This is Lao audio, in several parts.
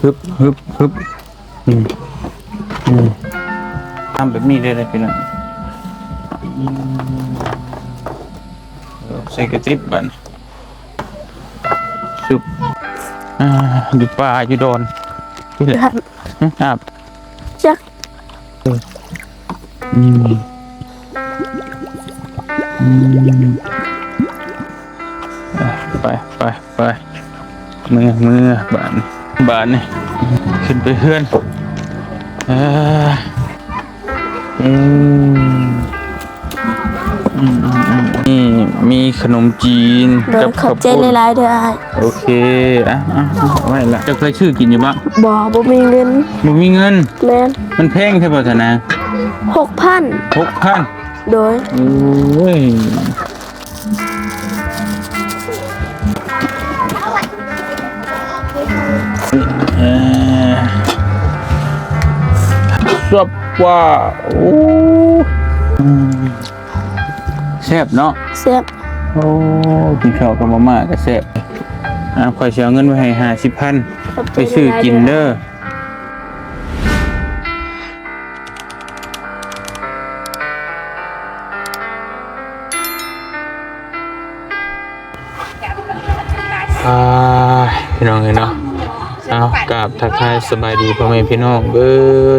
ຮຶບ ຮຶບ ຮຶບ ອືມ ອືມ ທຳແບບນີ້ເລີຍ ເດີພີ່ນ້ອງ. ອືມ ໃສ່ກະຕິບບາດນີ້ ຊຶບ ອ່າ ຢູ່ປ່າຢູ່ດອນ ນີ້ແຫຼະ ອາບ ຈັກ ເອີ ອືມ ອືມ ອ່ະ ໄປ ໄປ ໄປ ເມືອ ເມືອ ບາດ ບາດນີ້ ຂຶ້ນໄປເຮືອນ ເອີ ອືມ ອືມ ອືມ ອືມ ນີ້ມີຂະໜົມຈີນ ໂດຍ ກັບ ຂອບໃຈ ເຂົ້າປຸ້ນ ຫຼາຍໆ ເດີອ້າຍ. ໂອເຄ ອ່ະ ອ່ະ ເອົາໄວ້ລະ. ເຈົ້າເຄີຍຊື້ກິນຢູ່ບໍ່? ບໍ່ ບໍ່ມີເງິນ. ບໍ່ມີເງິນ? ແມ່ນ. ມັນແພງແທ້ບໍ່ຊະນາ? ຫົກພັນ. ຫົກພັນ? ໂດຍ. ໂອ້ຍ ເອີ ຊວບ ວ້າວ ໂອ້ ອືມ ແຊບເນາະ ແຊບ. ໂອ້ ກິນເຂົ້າກັບມາມ່າກໍແຊບ. ອ່າ ຂ້ອຍຊິເອົາເງິນໄວ້ໃຫ້ຫ້າສິບພັນ ຂອບໃຈ ໄປຊື້ກິນເດີ. ຫຼາຍໆ ເດີ. ອ່າ ພີ່ນ້ອງເອີຍເນາະ ເອົາ ກາບທັກທາຍສະບາຍດີພໍ່ແມ່ພີ່ນ້ອງເບິ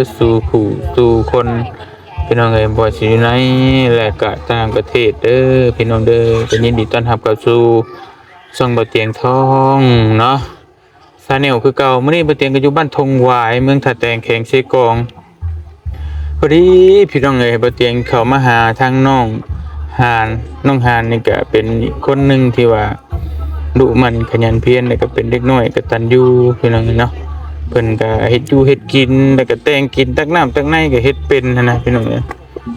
ດສູ່ຜູ້ສູ່ຄົນ ພີ່ນ້ອງເອີຍ ບໍ່ວ່າຊິຢູ່ໃນ ແລະ ກະຕ່າງປະເທດເດີ ພີ່ນ້ອງເດີ. ກໍຍິນດີຕ້ອນຮັບເຂົ້າສູ່ຊ່ອງບ່າວຕຽງທອງເນາະ ຊາແນວຄືເກົ່າ. ມື້ນີ້ບ່າວຕຽງກໍຢູ່ບ້ານທົ່ງຫວາຍ ເມືອງທ່າແຕງ ແຂວງເຊກອງ. ພໍດີພີ່ນ້ອງເອີຍ ບ່າວຕຽງເຂົ້າມາຫາທາງນ້ອງຫານ. ນ້ອງຫານນີ້ກໍເປັນອີກຄົນໜຶ່ງທີ່ວ່າດຸໝັ່ນຂະຫຍັນພຽນ ແລ້ວກໍເປັນເດັກນ້ອຍກະຕັນຍູ ພີ່ນ້ອງເອີຍເນາະ. ເພິ່ນກໍເຮັດຢູ່ເຮັດກິນ ແລ້ວກໍແຕ່ງກິນ ຕັກນ້ຳຕັກໃນກໍເຮັດເປັນຫັ້ນນະ ພີ່ນ້ອງເອີຍ.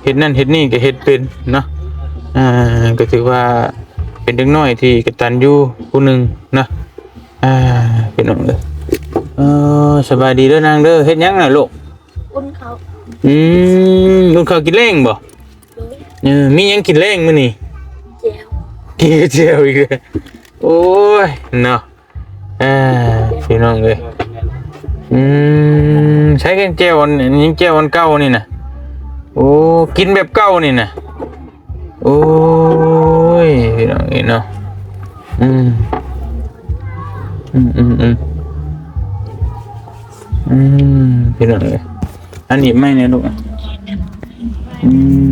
ເຮັດນັ້ນເຮັດນີ້ກໍເຮັດເປັນເນາະ. ອ່າ ກໍຖືວ່າເປັນເດັກນ້ອຍທີ່ກະຕັນຍູຜູ້ໜຶ່ງເນາະ. ອ່າ ພີ່ນ້ອງເອີຍ ເອີ ສະບາຍດີເດີນາງເດີ. ເຮັດຫຍັງນະລູກ? ອຸ່ນເຂົ້າ. ອືມ ອຸ່ນເຂົ້າກິນແລງບໍ່? ໂດຍ. ເອີ ມີຫຍັງກິນແລງມື້ນີ້? ແຈ່ວ. ກິນແຈ່ວອີກແລ້ວ. ໂອ້ຍ ເນາະ. ອ່າ ພີ່ນ້ອງເອີຍ ອືມ ໃຊ້ແກງແຈ່ວອັນ ຍັງແຈ່ວອັນເກົ່ານີ້ນະ. ໂອ້ ກິນແບບເກົ່ານີ້ນະ. ໂອ້ຍ ພີ່ນ້ອງເອີຍເນາະ. ອືມ ອືມ ອືມ ອືມ ອືມ ພີ່ນ້ອງເອີຍ ອັນນີ້ໄມ້ແນ່ລູກ. ອືມ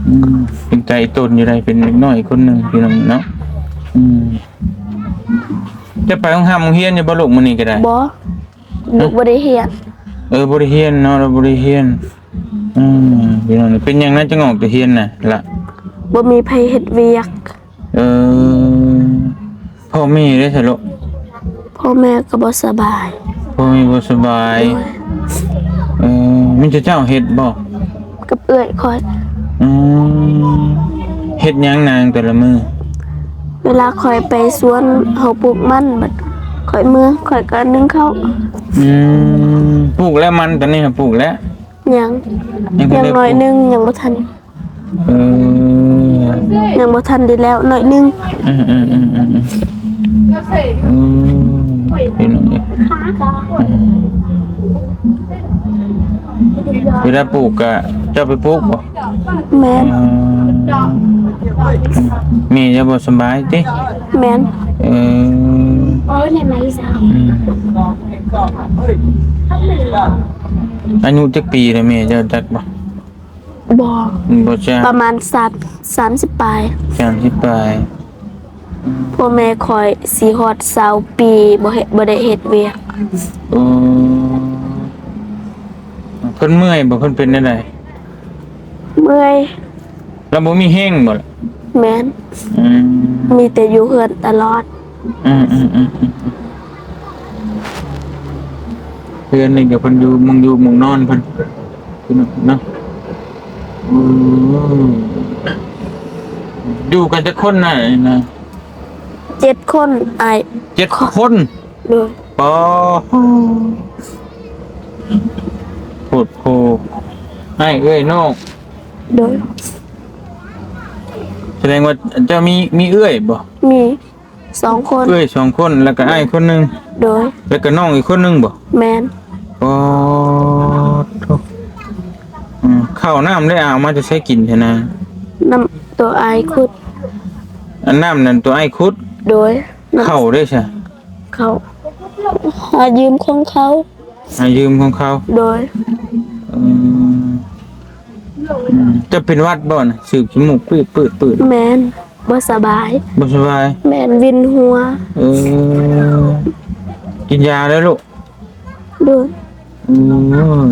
ອືມ ເປັນໄກ່ຕົນຢູ່ໃດ ເປັນເດັກນ້ອຍຄົນໜຶ່ງ ພີ່ນ້ອງເນາະ. ອືມ ຈະໄປໂຮງຮ່ຳໂຮງຮຽນຢູ່ບໍ່ລູກ ມື້ນີ້ກໍໄດ້? ບໍ່ ລູກບໍ່ໄດ້ຮຽນ. ເອີ ບໍ່ໄດ້ຮຽນເນາະ ລາວບໍ່ໄດ້ຮຽນ. ອືມ ພີ່ນ້ອງ ເປັນຫຍັງນະ ຈຶ່ງອອກແຕ່ຮຽນນະລະ? ບໍ່ມີໃຜເຮັດວຽກ. ເອີ ພໍ່ແມ່ເດ້ຊະລູກ? ພໍ່ແມ່ກໍບໍ່ສະບາຍ. ພໍ່ແມ່ບໍ່ສະບາຍ. ໂດຍ. ເອີ ມີແຕ່ເຈົ້າເຮັດບໍ່? ກັບເອື້ອຍຂ້ອຍ. ອືມ ເຮັດຫຍັງນາງແຕ່ລະມື້? ເວລາຂ້ອຍໄປສວນເຮົາປູກມັນ ບັດຂ້ອຍເມືອ ຂ້ອຍກໍໜຶ້ງເຂົ້າ. ອືມ ປູກແລ້ວມັນ ຕອນນີ້ຫາປູກແລ້ວ? ຍັງ ຍັງ ຍັງໜ້ອຍໜຶ່ງ ຍັງບໍ່ທັນ. ເອີ ຍັງບໍ່ທັນໄດ້ແລ້ວໜ້ອຍໜຶ່ງ. ອືມ ອືມ ອືມ ອືມ ອືມ ພີ່ນ້ອງເອີຍ ເວລາປູກກະເຈົ້າໄປປູກບໍ່? ແມ່ນ. ອືມ ແມ່ເຈົ້າບໍ່ສະບາຍຕິ? ແມ່ນ. ເອີ ອືມ ອາຍຸຈັກປີແລ້ວແມ່ເຈົ້າ ຈັກບໍ່? ບໍ່ ບໍ່ຈັກ. ປະມານສາມ ສາມສິບປາຍ. ສາມສິບປາຍ. ພໍ່ແມ່ຂ້ອຍຊິຮອດຊາວປີ ບໍ່ເຮັດ ບໍ່ໄດ້ເຮັດວຽກ. ໂອ້ ເພິ່ນເມື່ອຍບໍ່? ເພິ່ນເປັນແນວໃດ? ເມື່ອຍ. ລາວບໍ່ມີແຮງບໍ່ລະ? ແມ່ນ. ອືມ ມີແຕ່ຢູ່ເຮືອນຕະຫຼອດ. ອືມ ອືມ ອືມ ອືມ ເຮືອນນີ້ກໍເພິ່ນຢູ່ ໝ່ອງຢູ່ໝ່ອງນອນເພິ່ນເນາະ. ອືມ ຢູ່ກັນຈັກຄົນນະ? ເຈັດຄົນອ້າຍ. ເຈັດຄົນ? ໂດຍ. ປໍ ໂພດໂພ ອ້າຍເອື້ອຍນ້ອງ. ໂດຍ. ສະແດງວ່າເຈົ້າມີ ມີເອື້ອຍບໍ່? ມີ. ສອງຄົນ ເອື້ອຍສອງຄົນ ແລ້ວກໍອ້າຍຄົນໜຶ່ງ. ໂດຍ. ແລ້ວກໍນ້ອງອີກຄົນໜຶ່ງບໍ່? ແມ່ນ. ໂອ້ໂທ້ ອືມ ເຂົ້ານ້ຳໄດ້ເອົາມາແຕ່ໃສກິນແທ້ນາ? ນ້ຳຕົວອ້າຍຂຸດ. ອັນນ້ຳນັ້ນຕົວອ້າຍຂຸດ? ໂດຍ. ເຂົ້າເດ້ຊະ? ເຂົ້າ ຫາຢືມຂອງເຂົາ. ຫາຢືມຂອງເຂົາ? ໂດຍ. ອືມ ອືມ ເຈົ້າເປັນຫວັດບໍ່ນະ? ສືບຂີ້ມູກປືດໆ. ແມ່ນ. ບໍ່ສະບາຍ. ບໍ່ສະບາຍ? ແມ່ນ. ວິນຫົວ. ເອີ ກິນຢາແລ້ວລູກ? ໂດຍ. ໂອ້ຍ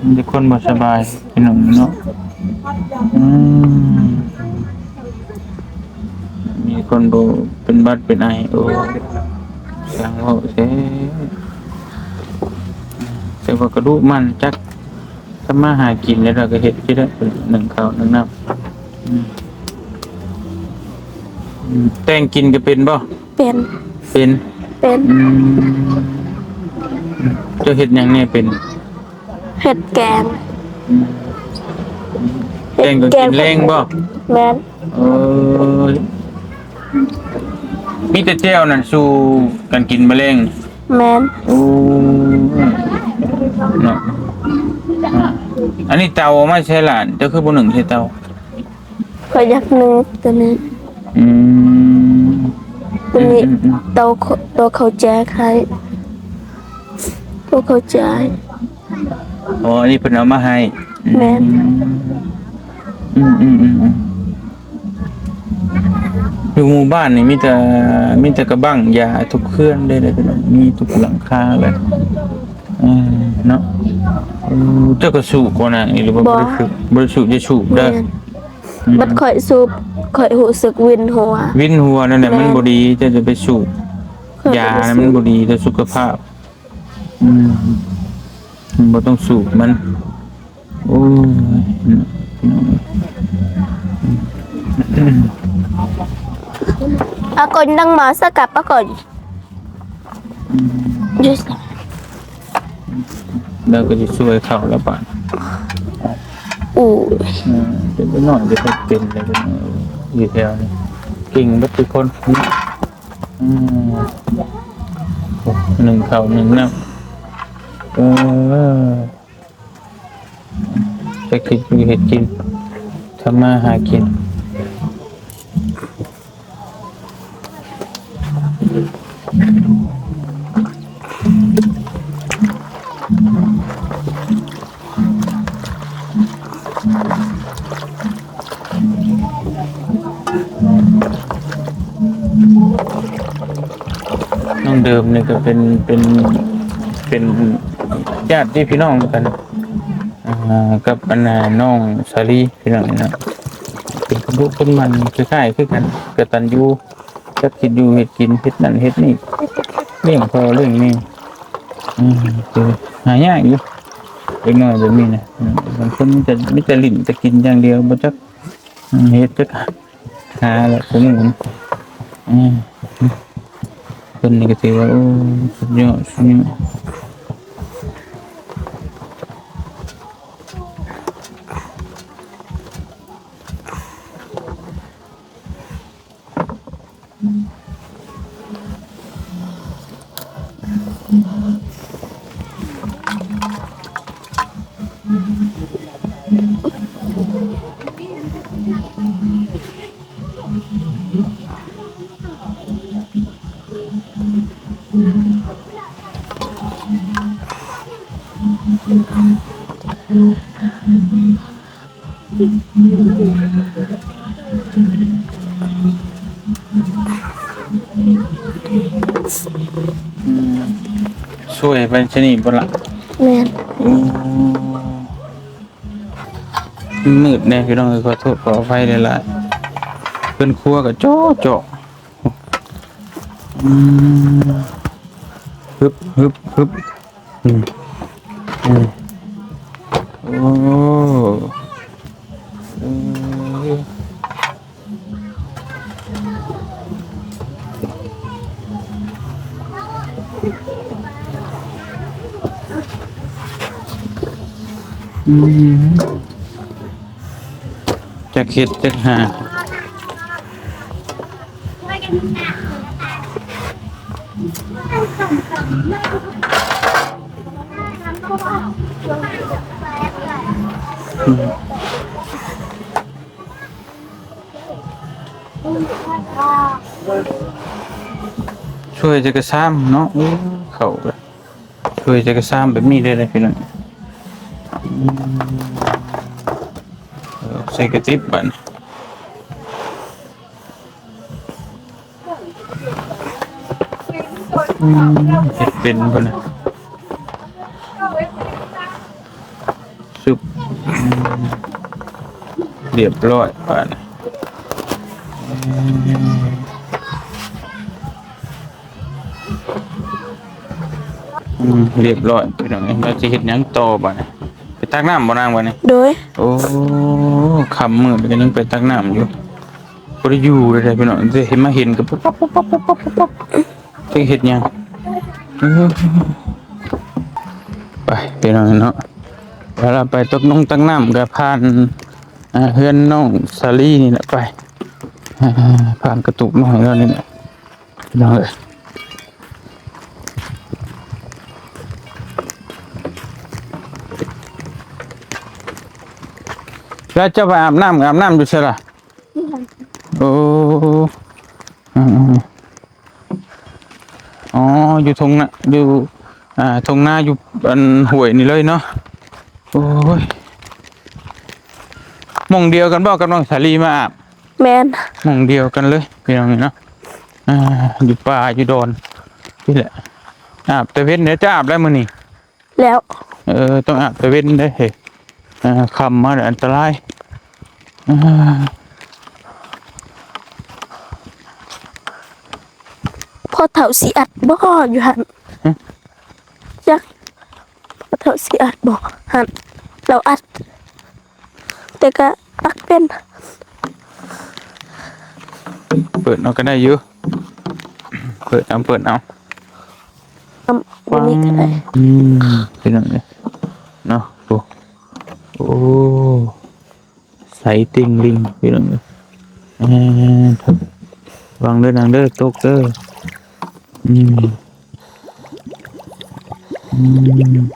ມີແຕ່ຄົນບໍ່ສະບາຍພີ່ນ້ອງເນາະ. ອືມ ມີຄົນບໍ່ ເປັນຫວັດເປັນໄອ. ໂອ້ ຊ່າງເວົ້າແທ້. ແຕ່ວ່າກະດຸໝັ່ນຈັກ ທຳມາຫາກິນແລ້ວ ລາວກໍເຮັດຢູ່ເດ້ ໜຶ້ງເຂົ້າໜຶ້ງນ້ຳ. ອືມ ອືມ ແຕ່ງກິນກໍເປັນບໍ່? ເປັນ. ເປັນ? ເປັນ. ອືມ ເຈົ້າເຮັດຫຍັງແດ່ເປັນ? ເຮັດແກງ. ອືມ ແກງກໍກິນແລງບໍ່? ແມ່ນ. ເອີ ມີແຕ່ແຈ່ວນັ້ນສູ່ກັນກິນມື້ແລງ. ແມ່ນ. ໂອ້ ເນາະ ອ່າ ອັນນີ້ເຕົາເອົາມາໃສ່ຫຼານ ເຈົ້າຄືບໍ່ໜຶ້ງໃສ່ເຕົາ? ຂ້ອຍຢາກໜຶ້ງໂຕນີ້. ອືມ ໂຕນີ້ ອືມໆໆ ໂຕ ໂຕເຂົາແຈກໃຫ້ ໂຕເຂົາຈາຍ. ອໍ ອັນນີ້ເພິ່ນເອົາມາໃຫ້. ແມ່ນ. ອືມ ອືມໆໆໆ ຢູ່ໝູ່ບ້ານນີ້ມີແຕ່ ມີແຕ່ກະບັ້ງຢາທຸກເຮືອນເດ້ ພີ່ນ້ອງ ມີທຸກຫຼັງຄາເລີຍ. ເອີ ເນາະ. ເອີ ເຈົ້າກໍສູບບໍ່ນະ ຫຼືວ່າບໍ່ໄດ້ສູບ? ບໍ່ໄດ້ສູບ ຢ່າສູບເດີ. ແມ່ນ. ອືມ ບັດຂ້ອຍສູບ ຂ້ອຍຮູ້ສຶກວິນຫົວ. ວິນຫົວນັ້ນແຫຼະ. ແມ່ນ. ມັນບໍ່ດີ ເຈົ້າຈະໄປສູບຢານະ ມັນບໍ່ດີຕໍ່ສຸຂະພາບ. ອືມ ບໍ່ຕ້ອງສູບມັນ. ໂອ້ຍ ພີ່ນ້ອງເອີຍ. ອາກົນ ນັ່ງມາສະກັບອາກົນ. ອືມ ລາວກໍຊິຊ່ວຍເຂົາແລ້ວບາດ. ໂອ້ຍ ເອີ ເປັນນ້ອຍກໍເປັນເລີຍ ຢູ່ແຖວນີ້ເກັ່ງເບິດທຸກຄົນ. ອືມ ໜຶ້ງເຂົ້າໜຶ້ງນ້ຳ. ເອີ ໄປຄິດຢູ່ເຮັດກິນ ທຳມາຫາກິນ. ນ້ອງເດີມນີ້ກໍເປັນ ເປັນ ເປັນຍາດພີ່ນ້ອງກັນ ອ່າ ກັບອັນນ່ານ້ອງສາລີພີ່ນ້ອງນີ້ນະ ເປັນຄົນດຸຄົນໝັ່ນຄ້າຍໆຄືກັນ ກະຕັນຍູ ຈັກເຮັດຢູ່ເຮັດກິນ ເຮັດນັ້ນເຮັດນີ້ ລ້ຽງພໍ່ລ້ຽງແມ່. ອືມ ຫາຍາກຢູ່ ເດັກນ້ອຍແບບນີ້ນະ. ອືມ ບາງຄົນມີແຕ່ ມີແຕ່ຫຼິ້ນແຕ່ກິນຢ່າງດຽວ ບໍ່ຈັກ ອືມ ເຮັດຈັກຫາແຫຼະ ຄົນນີ້. ອືມ ເພິ່ນນີ້ກໍຖືວ່າ ໂອ້ ສຸດຍອດ ສຸດຍອດ. ອືມ ຊ່ວຍໄປຊະນີ້ບໍ່ລະ? ແມ່ນ. ໂອ້ ມືດແດ່ພີ່ນ້ອງເອີຍ ຂໍໂທດຂໍອະໄພຫຼາຍໆ. ເຮືອນຄົວກໍເຈາະເຈາະ. ອືມ ຮຶບ ຮຶບ ຮຶບ. ອືມ ອືມ ໂອ້ ເອີ ອືມ ຈັກເຮັດຈັກຫາ. ອືມ ຊ່ວຍຈັກກະຊາມເນາະ. ໂອ້ ເຂົ້າ ຖ້ວຍຈັກກະຊາມແບບນີ້ເລີຍນະພີ່ນ້ອງ. ອືມ ເອີ ໃສ່ກະຕິບບາດນີ້. ອືມ ເຮັດເປັນພຸ້ນນະ. ຊຶບ ຮຽບຮ້ອຍບາດນີ້. ອືມ ອືມ ຮຽບຮ້ອຍພີ່ນ້ອງເອີຍ. ລາວຊິເຮັດຫຍັງຕໍ່ບາດນີ້? ໄປຕັກນ້ຳບໍ່ນາງບາດນີ້? ໂດຍ. ໂອ້ ຄ່ຳມືດກໍຍັງໄປຕັກນ້ຳຢູ່. ບໍ່ໄດ້ຢູ່ເລີຍພີ່ນ້ອງ ແຕ່ເຫັນ ມາເຫັນກໍປຸບປັບ ປຸບປັບ ປຸບປັບ ປຸບປັບ ຈັກເຮັດຫຍັງ. ເອີ ໄປພີ່ນ້ອງເນາະ. ເວລາໄປຕັກນົງຕັກນ້ຳກໍຜ່ານ ອ່າ ເຮືອນນ້ອງສາລີນີ້ແຫຼະ ໄປ ອ່າ ຜ່ານກະຕຸກນ້ອຍລາວນີ້ແຫຼະ ພີ່ນ້ອງເອີຍ. ແລ້ວເຈົ້າໄປອາບນ້ຳ ອາບນ້ຳຢູ່ໃສລະ? ໂອ້ ອືມໆ ອໍ ຢູ່ທົ່ງນາ ຢູ່ ອ່າ ທົ່ງນາ ຢູ່ອັນຫ້ວຍນີ້ເລີຍເນາະ. ໂອ້ຍ ໝ່ອງດຽວກັນບໍ່ກັບນ້ອງສາລີມາອາບ? ແມ່ນ ໝ່ອງດຽວກັນເລີຍພີ່ນ້ອງເນາະ. ອ່າ ຢູ່ປ່າຢູ່ດອນນີ້ແຫຼະ. ອາບແຕ່ເວັນເດ້ ຈະອາບແລ້ວມື້ນີ້? ແລ້ວ ເອີ ຕ້ອງອາບແຕ່ເວັນເດ້ເຮີ້ຍ. ອ່າ ຄ່ຳມາແລ້ວອັນຕະລາຍ. ອ່າ ພໍ່ເຖົ້າຊິອັດບໍ່ຢູ່ຫັ້ນ? ຮະ? ຈັກ ພໍ່ເຖົ້າຊິອັດບໍ່ຫັ້ນ? ລາວອັດ ແຕ່ກະອັດເປັນ. ເປີດເອົາກໍໄດ້ຢູ່ ເປີດເອົາ ເປີດເອົາ. ອືມ ອັນນີ້ກໍໄດ້. ອືມ ພີ່ນ້ອງເອີຍເນາະ. ໂອ້ ໂອ້ ໃສຕິ່ງລິງ ພີ່ນ້ອງເອີຍ. ເອີ ລະວັງເດີນາງເດີ ຕົກເດີ. ອືມ ອືມ.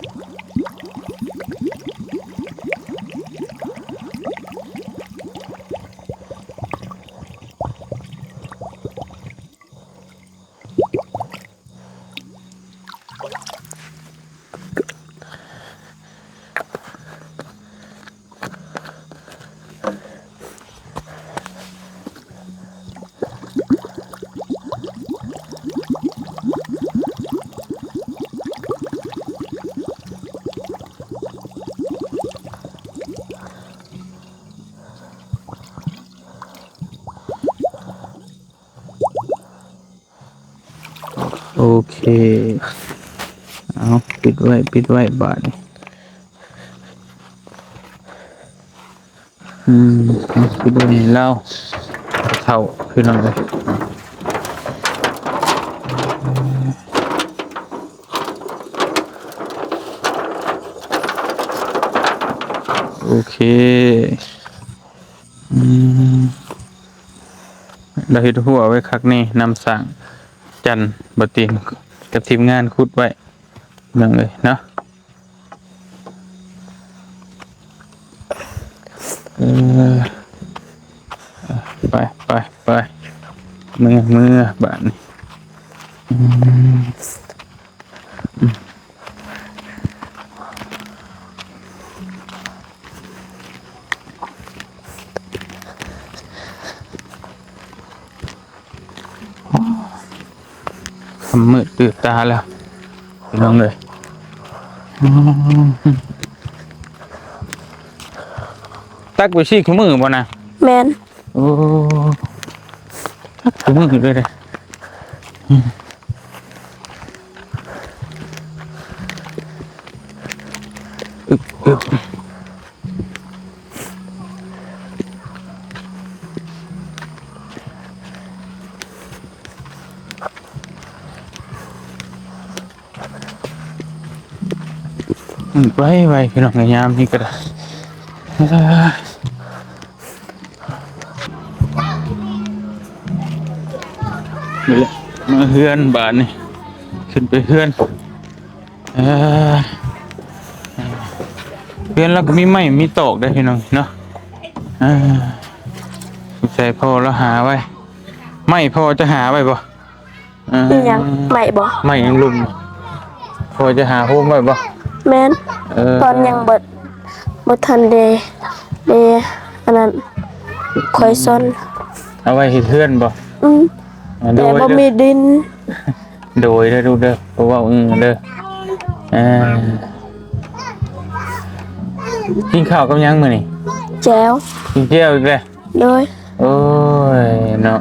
ໂອເຄ ເອົາ ປິດໄວ້ ປິດໄວ້ບາດນີ້. ອືມ ເອົາ ປິດໄວ້ໃຫ້ລາວເຖົ້າ ພີ່ນ້ອງເອີຍ. ໂອເຄ ອືມ ລາວເຮັດຮົ້ວໄວ້ຄັກແນ່ ນຳສ້າງຈັນ ບໍ່ຕີນ ກັບທີມງານຂຸດໄວ້ ພີ່ນ້ອງເອີຍເນາະ. ເອີ ໄປ ໄປ ໄປ ເມືອ ເມືອບາດນີ້. ອືມ ຄ່ຳມືດຕື່ນຕາແລ້ວ ພີ່ນ້ອງເອີຍ. ອືມ ຕັກໄປຊີ້ຄູ່ມື້ບໍ່ນະ? ແມ່ນ. ໂອ້ ຄັກທຸກມື້ເລີຍເດ້. ອືມ ອຶບ ອຶບ ໄວໆ ພີ່ນ້ອງ ຍາມນີ້ກໍໄດ້. ອ່າ ໂອ້ ນີ້ແຫຼະ ມາເຮືອນບາດນີ້ ຂຶ້ນໄປເຮືອນ. ເອີ ເຮືອນລາວກໍມີໄມ້ມີຕອກໄດ໋ພີ່ນ້ອງເນາະ. ເອີ ສົງໄສພໍ່ລາວຫາໄວ້ ໄມ້ພໍ່ຈະຫາໄວ້ບໍ່? ເອີ ອີຫຍັງ? ໄມ້ບໍ່? ໄມ້ຫຍັງລຸ່ມ ພໍ່ຈະຫາໂຮມໄວ້ບໍ່? ແມ່ນ. ເອີ ຕອນຍັງບໍ່ ບໍ່ທັນໄດ້ ໄດ້ອັນນັ້ນ ຂ້ອຍຊ່ອນ ເອົາໄວ້ເຮັດເຮືອນບໍ່? ອືມ ເອີ ແຕ່ບໍ່ມີດິນ. ໂດຍເດີລູກເດີ ບໍ່ເວົ້າອືເດີ. ເອີ ກິນເຂົ້າກັບຫຍັງມື້ນີ້? ແຈ່ວ. ກິນແຈ່ວອີກແລ້ວ? ໂດຍ. ໂອ້ຍເນາະ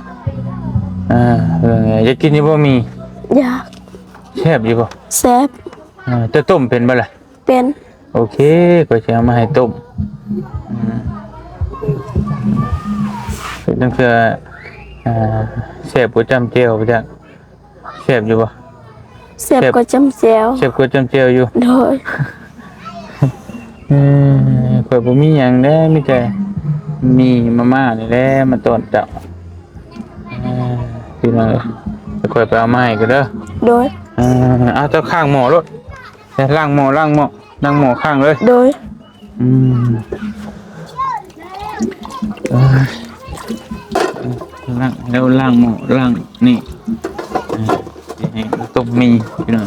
ເອີ ຢາກກິນຢູ່ບໍ່ໝີ່? ຢາກ. ແຊບຢູ່ບໍ່? ແຊບ. ເອີ ເຈົ້າຕົ້ມເປັນບໍ່ລະ? ເປັນ. ໂອເຄ ຂ້ອຍຊິເອົາມາໃຫ້ຕົ້ມ. ອືມ ຈັ່ງເທື່ອ ເອີ ແຊບກວ່າຈ້ຳແຈ່ວບໍ່ຈັກ. ແຊບຢູ່ບໍ່? ແຊບ ແຊບກວ່າຈ້ຳແຈ່ວ. ແຊບກວ່າຈ້ຳແຈ່ວຢູ່. ໂດຍ. ເອີ ຂ້ອຍບໍ່ມີຫຍັງເດ້ ມີແຕ່ໝີ່ມາມ່ານີ້ແຫຼະມາຕ້ອນເຈົ້າ. ເອີ ພີ່ນ້ອງເອີຍ ດຽວຂ້ອຍໄປເອົາມາໃຫ້ກ່ອນເດີ. ໂດຍ. ເອີ ເອົາ ເຈົ້າຄ້າງໝໍ້ໂລດ ລ້າງໝໍ້ ລ້າງໝໍ້ ລ້າງໝໍ້ຄ້າງເລີຍ. ໂດຍ. ອືມ ເອີຍ ລ້າງແລ້ວ ລ້າງໝໍ້ ລ້າງນີ້ ເອີ ຊິໃຫ້ຕົ້ມໝີ່ພີ່ນ້ອງ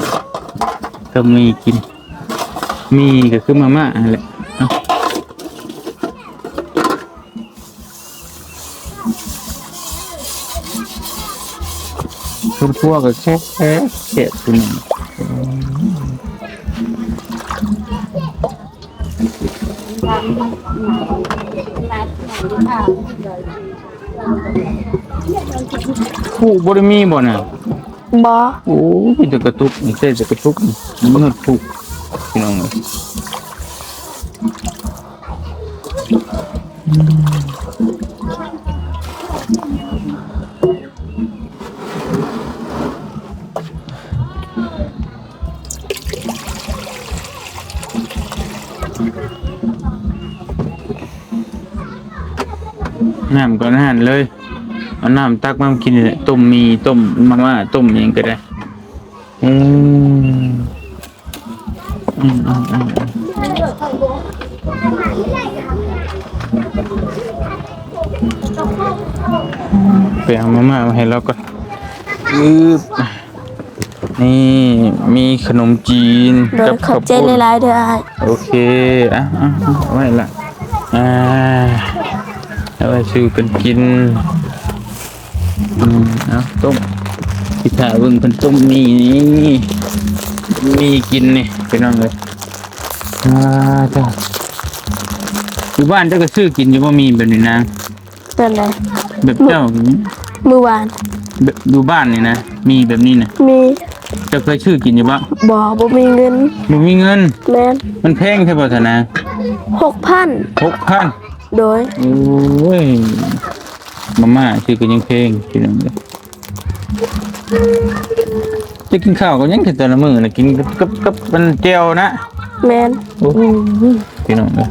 ຕົ້ມໝີ່ກິນ. ໝີ່ກໍຄືມາມ່າຫັ້ນແຫຼະ. ເອົາ ຄົນຄົວກໍແຊບ ແຊບ ແຊບ ພີ່ນ້ອງ. ຜູ້ບໍ່ໄດ້ມີບໍ່ນະ? ບໍ່. ໂອ້ຍ ມີແຕ່ກະຕຸກ ໃຊ້ແຕ່ກະຕຸກ ມັນເໝິດຜູ້ ພີ່ນ້ອງເອີຍ. ນ້ຳກໍນັ້ນເລີຍ ເອົານ້ຳຕັກມາກິນນີ້ແຫຼະ ຕົ້ມໝີ່ ຕົ້ມມາມ່າ ຕົ້ມຫຍັງກໍໄດ້. ອືມ ອືມ ອືມ ອືມ ໄປເອົາມາມ່າມາໃຫ້ລາວກ່ອນ. ອືບ ນີ້ມີຂະໜົມຈີນ. ໂດຍ ກັບ ຂອບໃຈ ເຂົ້າປຸ້ນ ຫຼາຍໆເດີອ້າຍ. ໂອເຄ ອ່ະ ອ່ະ ເອົາໄວ້ລະ ອ່າ ເອົາໄວ້ສູ່ກັນກິນ. ອືມ ເອົາຕົ້ມ ຊິຖ້າເບິ່ງເພິ່ນຕົ້ມໝີ່ນີ້ ໝີ່ກິນນີ້ພີ່ນ້ອງເອີຍ. ອ່າ ເຈົ້າ ຢູ່ບ້ານເຈົ້າກໍຊື້ກິນຢູ່ບໍ່ ໝີ່ແບບນີ້ນາງ? ແບບໃດ? ແບບເຈົ້າ ມື້ວານ ແບບຢູ່ບ້ານນີ້ນະ ໝີ່ແບບນີ້ນະ? ມີ. ເຈົ້າເຄີຍຊື້ກິນຢູ່ບໍ່? ບໍ່ ບໍ່ມີເງິນ. ບໍ່ມີເງິນ? ແມ່ນ. ມັນແພງແທ້ບໍ່ຊະນາງ? ຫົກພັນ. ຫົກພັນ? ໂດຍ. ໂອ້ຍ ມາມ່າຊື້ກໍຍັງແພງ ພີ່ນ້ອງເອີຍ. ຈະກິນເຂົ້າກັບຫຍັງແຕ່ລະມື້ນະ ກິນກັບ ກັບ ກັບມັນແຈ່ວນະ. ແມ່ນ. ໂອ້ຍ ພີ່ນ້ອງເອີຍ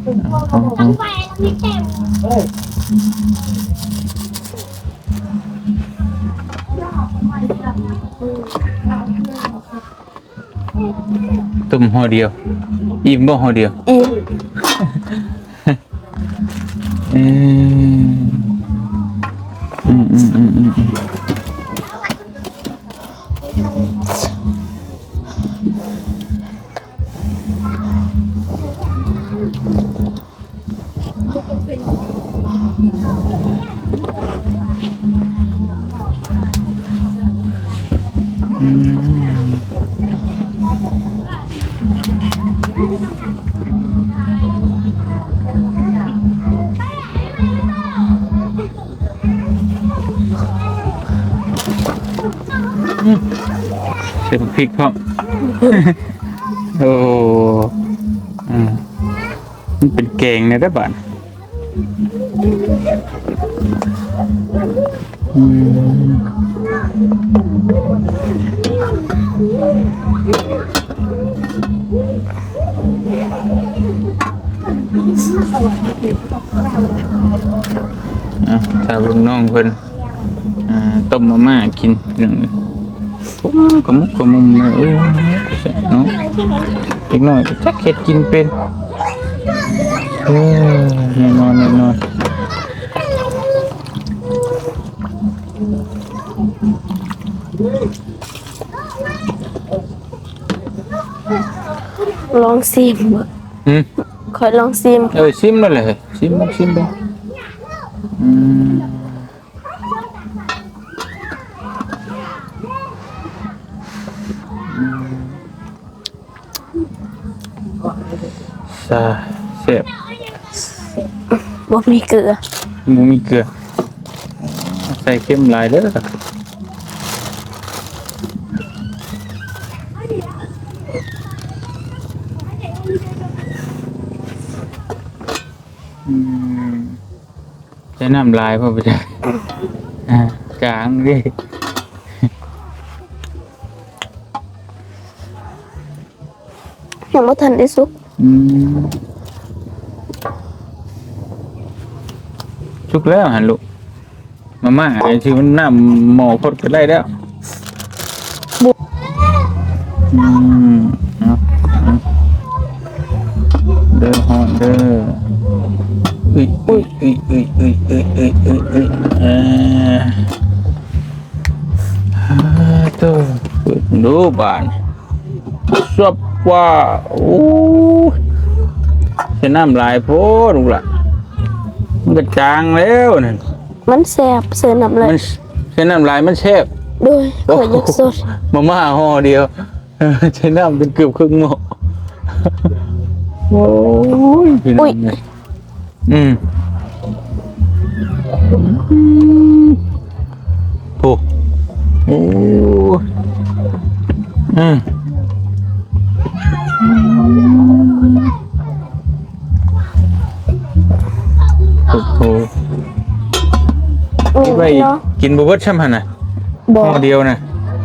ອືມ ເອົາ ເອົາ ເອົາ. ຕົ້ມຫໍ່ດຽວ ອີ່ມບໍ່ຫໍ່ດຽວ? ອີ່ມ. ເອີ ອືມ ອືມ ອືມ ອືມ ອືມ. ອືມ ອືມ ໃສ່ບັກພິກພ້ອມ. ໂອ້ ອືມ. ມັນເປັນແກງແນວໃດບາດ? ອືມ. ເບິ່ງນ້ອງເພິ່ນ ອ່າ ຕົ້ມມາມ່າກິນ ພີ່ນ້ອງເອີຍ. ໂອ້ ຂະມຸກຂະມຸມເລີຍ ໂອ້ ແຊບເນາະ. ເດັກນ້ອຍກໍຈັກເຮັດກິນເປັນ. ເອີ ແນ່ນອນ ແນ່ນອນ. ລອງຊີມເບິ່ງ. ຫືມ? ຂ້ອຍລອງຊີມ. ເອີ ຊີມໂລດແຫຼະ ຊີມ ຊີມເບິ່ງ. ອືມ ອືມ ຊາ ແຊບ. ບໍ່ມີເກືອ ບໍ່ມີເກືອ ໃສ່ເຄັມຫຼາຍເດີ. ອືມ ໃສ່ນ້ຳຫຼາຍພໍບໍ່ຈັກ ອ່າ ຈາງເດ້. ຍັງບໍ່ທັນໄດ້ສຸກ. ອືມ ສຸກແລ້ວຫັ້ນລູກ. ມາມ່າໄອ້ທີ່ມັນນ້ຳໝໍ້ຄົດກໍໄດ້ແລ້ວ. ອືມ ເອົາ ເດີ ຮ້ອນເດີ. ອຸ້ຍ ອຸ້ຍ ອຸ້ຍ ອຸ້ຍ ອຸ້ຍ ອຸ້ຍ ອຸ້ຍ ເອີ ເອີ ໂຕ ເປີດດູບາດ. ຊວບ ວ້າ ໂອ້ຍ ໃສ່ນ້ຳຫຼາຍໂພດລູກຫຼານ ມັນກໍຈາງແລ້ວນັ້ນ. ມັນແຊບ ໃສ່ນ້ຳຫຼາຍ ມັນ ໃສ່ນ້ຳຫຼາຍມັນແຊບ. ໂດຍ ໂອ້ ຂ້ອຍຢາກສົດ ມາມ່າຫໍ່ດຽວ ໃສ່ນ້ຳຈົນເກືອບເຄິ່ງໝໍ້. ໂອ້ຍ ພີ່ນ້ອງເອີຍ ອືມ ໂອ້ ໂອ້ ອືມ ໂອ້ໂຫ ເກັບໄວ້ອີກ ເນາະ ກິນບໍ່ເບິດຊ້ຳຫັ້ນນະ. ບໍ່ ຫໍ່ດຽວນະ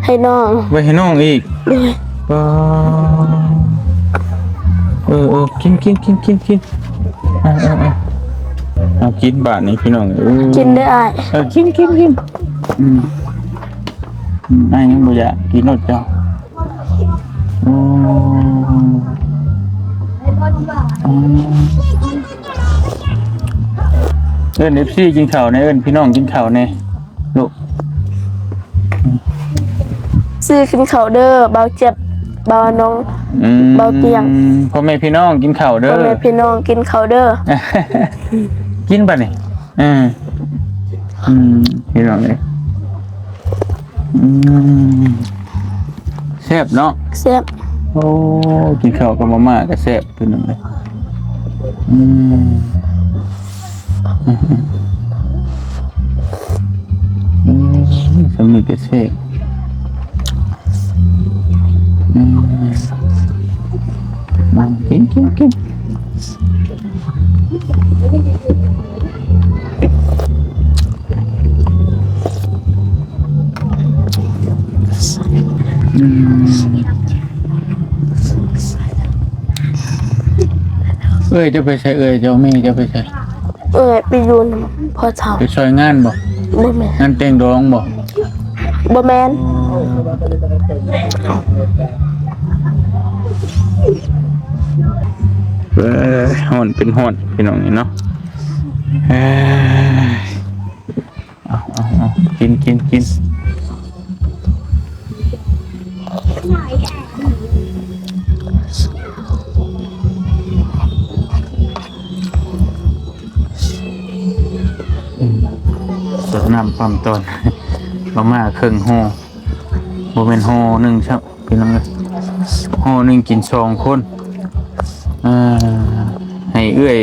ໃຫ້ນ້ອງ ໄວ້ໃຫ້ນ້ອງອີກ. ໂດຍ ປ້າ ເອີໆ ກິນໆໆໆ ເອົາໆໆ ເອົາກິນບາດນີ້ພີ່ນ້ອງ. ເອີ ກິນເດີອ້າຍ ເອີ ກິນໆໆ ອືມ ອືມ ອ້າຍຍັງບໍ່ຢາກ ກິນໂລດເຈົ້າ. ອືມ ອືມ ເອີ້ນເອັຟຊີກິນເຂົ້າແດ່ ເອີ້ນພີ່ນ້ອງກິນເຂົ້າແດ່ລູກ. ຊື່ກິນເຂົ້າເດີ ບ່າວເຈັບ ບ່າວອານົງ ອືມ ບ່າວຕຽງ ພໍ່ແມ່ພີ່ນ້ອງກິນເຂົ້າເດີ ພໍ່ແມ່ພີ່ນ້ອງກິນເຂົ້າເດີ. ກິນບາດນີ້ ເອີ ອືມ ພີ່ນ້ອງເອີຍ ອືມ ແຊບເນາະ ແຊບ. ໂອ້ ກິນເຂົ້າກັບມາມ່າກໍແຊບ ພີ່ນ້ອງເອີຍ. ອືມ ອືມ ສ່ຳນີ້ກໍແຊບ. ອືມ ກິນ ກິນ ກິນ. ອືມ ເອື້ອຍເຈົ້າໄປໃສ? ເອື້ອຍເຈົ້າ ແມ່ເຈົ້າໄປໃສ? ເອື້ອຍໄປຢູ່ນຳພໍ່ເຖົ້າ. ໄປຊ່ອຍງານບໍ່? ບໍ່ແມ່ນ. ງານແຕ່ງດອງບໍ່? ບໍ່ແມ່ນ. ອໍ ເອີຍ ຮ້ອນເປັນຮ້ອນ ພີ່ນ້ອງເອີຍເນາະ. ເອີຍ ເອົາ ເອົາ ເອົາ ກິນ ກິນ ກິນ. ອືມ ສົດນ້ຳປ້ຳຕອນ ມາມ່າເຄິ່ງຫໍ່ ບໍ່ແມ່ນຫໍ່ໜຶ່ງຊ້ຳ ພີ່ນ້ອງເອີຍ ຫໍ່ໜຶ່ງກິນສອງຄົນ. ເອີ ໃຫ້ເອື້ອຍ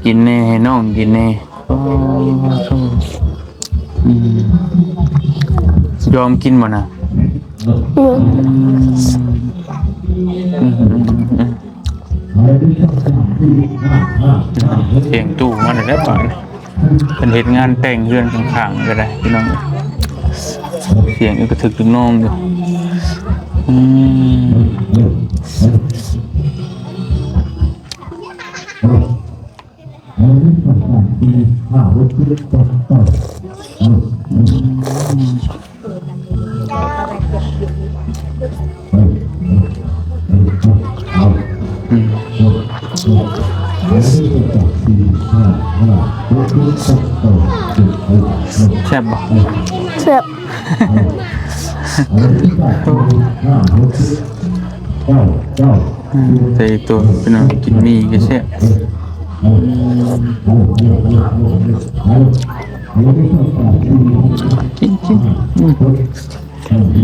ກິນແດ່ ໃຫ້ນ້ອງກິນແດ່. ອໍ ອືມ ຍອມກິນບໍ່ນະ? ອືມ ອືມ ອືມ ອືມ. ສຽງຕູ້ມາແລ້ວບາດນີ້ ເພິ່ນເຮັດງານແຕ່ງເຮືອນຂ້າງໆ ກໍໄດ້ພີ່ນ້ອງ. ສຽງອຶກກະທຶກຕຶກນ້ອງຢູ່. ອືມ. ຫ້າ ຫົກ ເຈັດ ແປດ ເກົ້າ ເອີ ເອີ ເອີ ອືມ ແຊບບໍ່? ແຊບ. ອືມ ໃສ່ອີກຕົວະ ພີ່ນ້ອງ ກິນໝີ່ກໍແຊບ. ກິນ ກິນ ອືມ ອືມ ອ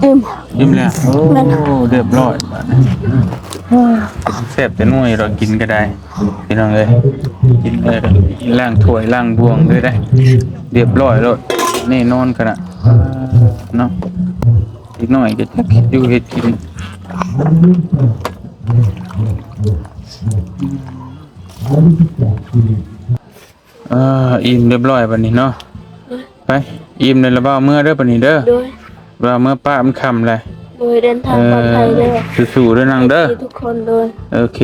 ີ່ມ ອີ່ມແລ້ວ. ໂອ້ ແມ່ນ ລຽບຮ້ອຍບາດນີ້. ແຊບແຕ່ໜ່ວຍດອກ ກິນກໍໄດ້ ພີ່ນ້ອງເອີຍ. ກິນເອີ ລ້າງຖ້ວຍລ້າງບ່ວງເລີຍໄດ໋. ລຽບຮ້ອຍໂລດ ແນ່ນອນຂະໜາດເນາະ. ເດັກນ້ອຍກໍຈັກເຮັດຢູ່ເຮັດກິນ. ເອີ ອີ່ມລຽບຮ້ອຍບາດນີ້ເນາະ. ໂດຍ ໄປ ອີ່ມແລ້ວລະເວົ້າເມືອເດີບາດນີ້ເດີ. ໂດຍ ວ່າເມືອປ້າ ມັນຄ່ຳແລ້ວ. ໂດຍ ເດີນທາງປອດໄພເດີ. ເອີ ສູ້ໆເດີນາງເດີ ທຸກຄົນ. ໂດຍ ໂອເຄ.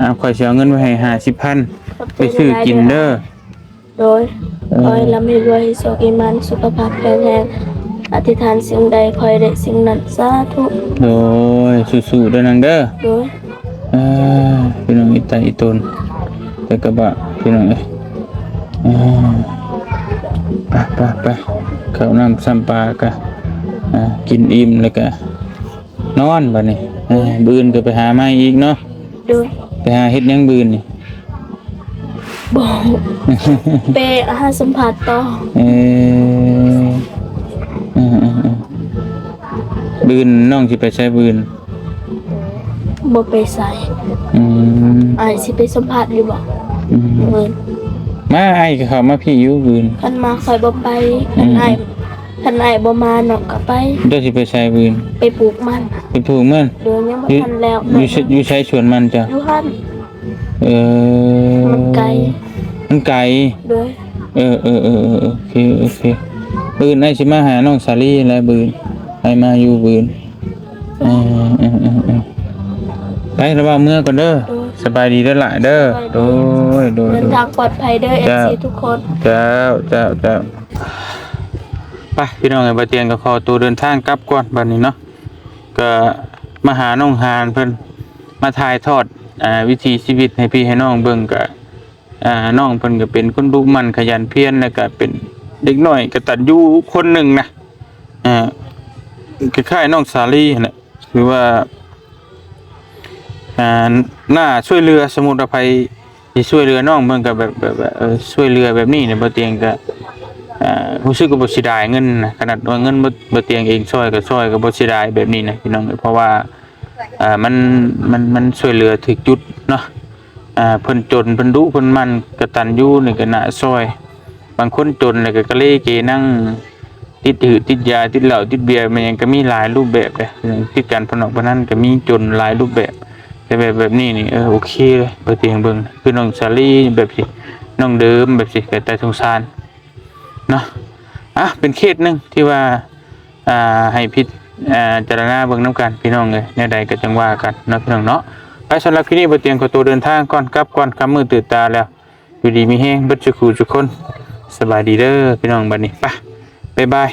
ອ່າ ຂ້ອຍຊິເອົາເງິນໄວ້ໃຫ້ຫ້າສິບພັນ ຂອບໃຈ ໄປຊື້ກິນເດີ. ຫຼາຍໆເດີ. ໂດຍ ເອີ ຂໍໃຫ້ລ່ຳໃຫ້ລວຍ ໃຫ້ໂຊກໃຫ້ໝານ ສຸຂະພາບແຂງແຮງ ອະທິຖານສິ່ງໃດ ຂໍໃຫ້ໄດ້ສິ່ງນັ້ນ ສາທຸ. ໂດຍ ສູ້ໆເດີນາງເດີ. ໂດຍ ເອີ ພີ່ນ້ອງອີ່ຕາອີ່ຕົນ ແຕ່ກະບະ ພີ່ນ້ອງເອີຍ. ເອີ ໄປໆໆ ເຂົ້ານ້ຳຊ້ຳປາກະ ອ່າ ກິນອີ່ມແລ້ວກະ ນອນບາດນີ້. ເອີ ມື້ອື່ນກໍໄປຫາໃໝ່ອີກເນາະ. ໂດຍ ໄປຫາເຮັດຫຍັງມື້ອື່ນນີ້? ບໍ່ ໄປຫາສຳພາດຕໍ່. ເອີ ເອີໆໆ ມື້ອື່ນນ້ອງຊິໄປໃສມື້ອື່ນ? ບໍ່ໄປໃສ. ອືມ ອ້າຍຊິໄປສຳພາດຢູ່ບໍ່? ອືມ ມື້ອື່ນ ມາ ອ້າຍກໍເຂົ້າມາພີ້ຢູ່ມື້ອື່ນ. ຄັນມາຂ້ອຍບໍ່ໄປ. ອືມ ຄັນອ້າຍ ຄັນອ້າຍບໍ່ມານ້ອງກໍໄປ. ເຈົ້າຊິໄປໃສມື້ອື່ນ? ໄປປູກມັນ. ໄປປູກມັນ? ໂດຍ ຍັງບໍ່ທັນແລ້ວ. ຢູ່ ຢູ່ໃສສວນມັນເຈົ້າ? ຢູ່ຫັ້ນ. ເອີ ມັນໄກ ມັນໄກ. ໂດຍ ເອີໆໆ ໂອເຄ ໂອເຄ. ມື້ອື່ນອ້າຍຊິມາຫານ້ອງສາລີແຫຼະ ມື້ອື່ນ ອ້າຍມາຢູ່ມື້ອື່ນ. ເອີໆໆ ໄປລະເວົ້າເມືອກ່ອນເດີ. ໂດຍ ສະບາຍດີເດີຫຼ້າເດີ. ສະບາຍດີ. ໂດຍໆ ເດີນທາງປອດໄພເດີ ເອັຟຊີທຸກຄົນ. ເຈົ້າ ເຈົ້າ ເຈົ້າ ເຈົ້າ. ໄປ ພີ່ນ້ອງເອີຍ ບ່າວຕຽງກໍຂໍໂຕເດີນທາງກັບກ່ອນບາດນີ້ເນາະ. ກໍມາຫານ້ອງຫານເພິ່ນ ມາຖ່າຍທອດ ອ່າ ວິຖີຊີວິດໃຫ້ພີ່ໃຫ້ນ້ອງເບິ່ງ. ກໍ ອ່າ ນ້ອງເພິ່ນກໍເປັນຄົນດຸໝັ່ນຂະຫຍັນພຽນ ແລ້ວກໍເປັນເດັກນ້ອຍກະຕັນຍູຄົນໜຶ່ງນະ. ອ່າ ຄ້າຍໆນ້ອງສາລີຫັ້ນແຫຼະ ຄືວ່າ ອ່າ ໜ້າຊ່ວຍເຫຼືອ. ສົມມຸດວ່າໃຜຊິຊ່ວຍເຫຼືອນ້ອງເພິ່ນກໍແບບ ແບບ ແບບ ເອີ ຊ່ວຍເຫຼືອແບບນີ້ນະ ບ່າວຕຽງກໍ ອ່າ ຮູ້ສຶກວ່າບໍ່ເສຍດາຍເງິນນະ. ຂະໜາດວ່າເງິນບ່າວຕຽງເອງຊ່ອຍກໍຊ່ອຍ ກໍບໍ່ເສຍດາຍແບບນີ້ນະ ພີ່ນ້ອງເອີຍ. ເພາະວ່າ ອ່າ ມັນ ມັນ ມັນຊ່ວຍເຫຼືອຖືກຈຸດເນາະ. ອ່າ ເພິ່ນຈົນ ເພິ່ນດຸ ເພິ່ນໝັ່ນກະຕັນຍູນີ້ກໍໜ້າຊ່ອຍ. ບາງຄົນຈົນແລ້ວກໍກະເລເກນັງ ຕິດຫືດຕິດຢາ ຕິດເຫຼົ້າຕິດເບຍ ແມ່ນຫຍັງກໍມີຫຼາຍຮູບແບບເດ້. ຕິດການພະນັນ ພະນັນກໍມີ ຈົນຫຼາຍຮູບແບບ. ແຕ່ແບບ ແບບນີ້ນີ້ ເອີ ໂອເຄເລີຍ. ເປີດເພງເບິ່ງ ຄືນ້ອງສາລີແບບນີ້ ນ້ອງເດີມແບບນີ້ ກໍຕາສົງສານເນາະ. ອ່ະ ເປັນເຄສໜຶ່ງທີ່ວ່າ ອ່າ ໃຫ້ພິ ອ່າ ຈາລະນາເບິ່ງນຳກັນ ພີ່ນ້ອງເອີຍ. ແນວໃດກໍຈັ່ງວ່າກັນເນາະ ພີ່ນ້ອງເນາະ. ໄປ ສຳລັບຄລິບນີ້ ບ່າວຕຽງຂໍໂຕເດີນທາງກ່ອນ ກັບກ່ອນ ຄ່ຳມືດຕື່ນຕາແລ້ວ. ຢູ່ດີມີແຮງເບິດສູ່ຄູ່ສູ່ຄົນ. ສະບາຍດີເດີ ພີ່ນ້ອງ. ບັດນີ້ ໄປ ບາຍບາຍ.